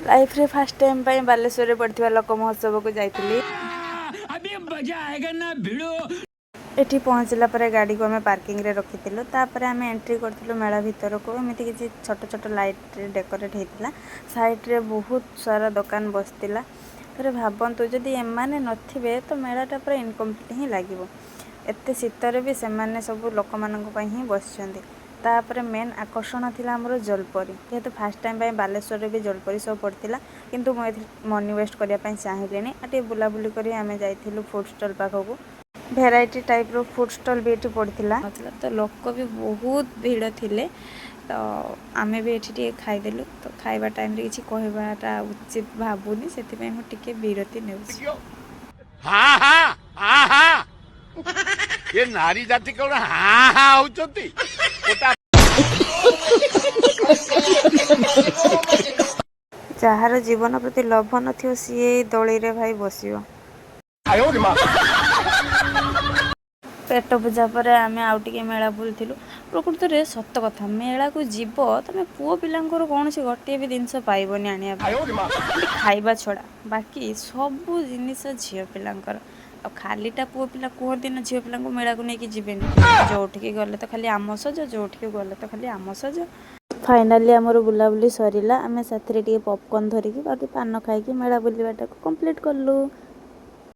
ଲାଇଫ୍ରେ first time ପାଇଁ ବାଲେଶ୍ୱରରେ ପଡ଼ିଥିବା ଲୋକ ମହୋତ୍ସବକୁ ଯାଇଥିଲି। अभी मजा आएगा ना, भिड़ू। ଏଠି ପହଞ୍ଚିଲା ପରେ ଗାଡ଼ିକୁ ଆମେ ପାର୍କିଂରେ ରଖିଥିଲୁ। ତାପରେ ଆମେ ଏଣ୍ଟ୍ରି କରିଥିଲୁ ମେଳା ଭିତରକୁ। ଏମିତି କିଛି ଛୋଟ ଛୋଟ ଲାଇଟ୍ରେ ଡେକୋରେଟ୍ ହେଇଥିଲା। ସାଇଡ଼୍ରେ ବହୁତ ସାରା ଦୋକାନ ବସିଥିଲା। ଥରେ ଭାବନ୍ତୁ, ଯଦି ଏମାନେ ନଥିବେ ତ ମେଳାଟା ପୁରା ଇନକମ୍ପ୍ଲିଟ୍ ହିଁ ଲାଗିବ। ଏତେ ଶୀତରେ ବି ସେମାନେ ସବୁ ଲୋକମାନଙ୍କ ପାଇଁ ହିଁ ବସିଛନ୍ତି। ତାପରେ ମେନ୍ ଆକର୍ଷଣ ଥିଲା ଆମର ଜଲପରି। ଯେହେତୁ ଫାର୍ଷ୍ଟ ଟାଇମ୍ ପାଇଁ ବାଲେଶ୍ୱରରେ ବି ଜଲପରି ସୋ ପଡ଼ିଥିଲା, କିନ୍ତୁ ମୁଁ ଏଥିରେ ମନି ୱେଷ୍ଟ କରିବା ପାଇଁ ଚାହିଁଲିନି। ଆଉ ଟିକେ ବୁଲାବୁଲି କରି ଆମେ ଯାଇଥିଲୁ ଫୁଡ଼୍ ଷ୍ଟଲ୍ ପାଖକୁ। ଭେରାଇଟି ଟାଇପ୍ର ଫୁଡ଼୍ ଷ୍ଟଲ୍ ବି ଏଠି ପଡ଼ିଥିଲା ତ ଲୋକ ବି ବହୁତ ଭିଡ଼ ଥିଲେ। ତ ଆମେ ବି ଏଠି ଟିକେ ଖାଇଦେଲୁ। ତ ଖାଇବା ଟାଇମ୍ରେ କିଛି କହିବାଟା ଉଚିତ ଭାବୁନି, ସେଥିପାଇଁ ମୁଁ ଟିକେ ବିରତି ନେଉଛି। ହଁ ହଁ ହଁ ହଁ, ଏ ନାରୀ ଜାତି କଣ ହାଁ ହାଁ ହଉଛନ୍ତି ଗୋଟା। ଯାହାର ଜୀବନ ପ୍ରତି ଲୋଭ ନଥିବ, ସିଏ ଏଇ ଦୋଳିରେ ଭାଇ ବସିବ। ପେଟ ପୂଜା ପରେ ଆମେ ଆଉ ଟିକେ ମେଳା ବୁଲିଥିଲୁ। ପ୍ରକୃତରେ ସତ କଥା, ମେଳାକୁ ଯିବ ତମେ, ପୁଅ ପିଲାଙ୍କର କୌଣସି ଗୋଟିଏ ବି ଜିନିଷ ପାଇବନି ଆଣିବା ପାଇଁ, ଖାଲି ଖାଇବା ଛଡ଼ା। ବାକି ସବୁ ଜିନିଷ ଝିଅ ପିଲାଙ୍କର। ଆଉ ଖାଲିଟା ପୁଅ ପିଲା କୁହନ୍ତି ନା ଝିଅ ପିଲାଙ୍କୁ ମେଳାକୁ ନେଇକି ଯିବେନି। ଯୋଉଠିକି ଗଲେ ତ ଖାଲି ଆମ ସଜ, ଯୋଉଠିକି ଗଲେ ତ ଖାଲି ଆମ ସଜ। ଫାଇନାଲି ଆମର ବୁଲାବୁଲି ସରିଲା। ଆମେ ସାଥିରେ ଟିକେ ପପକର୍ଣ୍ଣ ଧରିକି ଆଉ ଟିକେ ପାନ ଖାଇକି ମେଳା ବୁଲିବାଟାକୁ କମ୍ପ୍ଲିଟ୍ କଲୁ।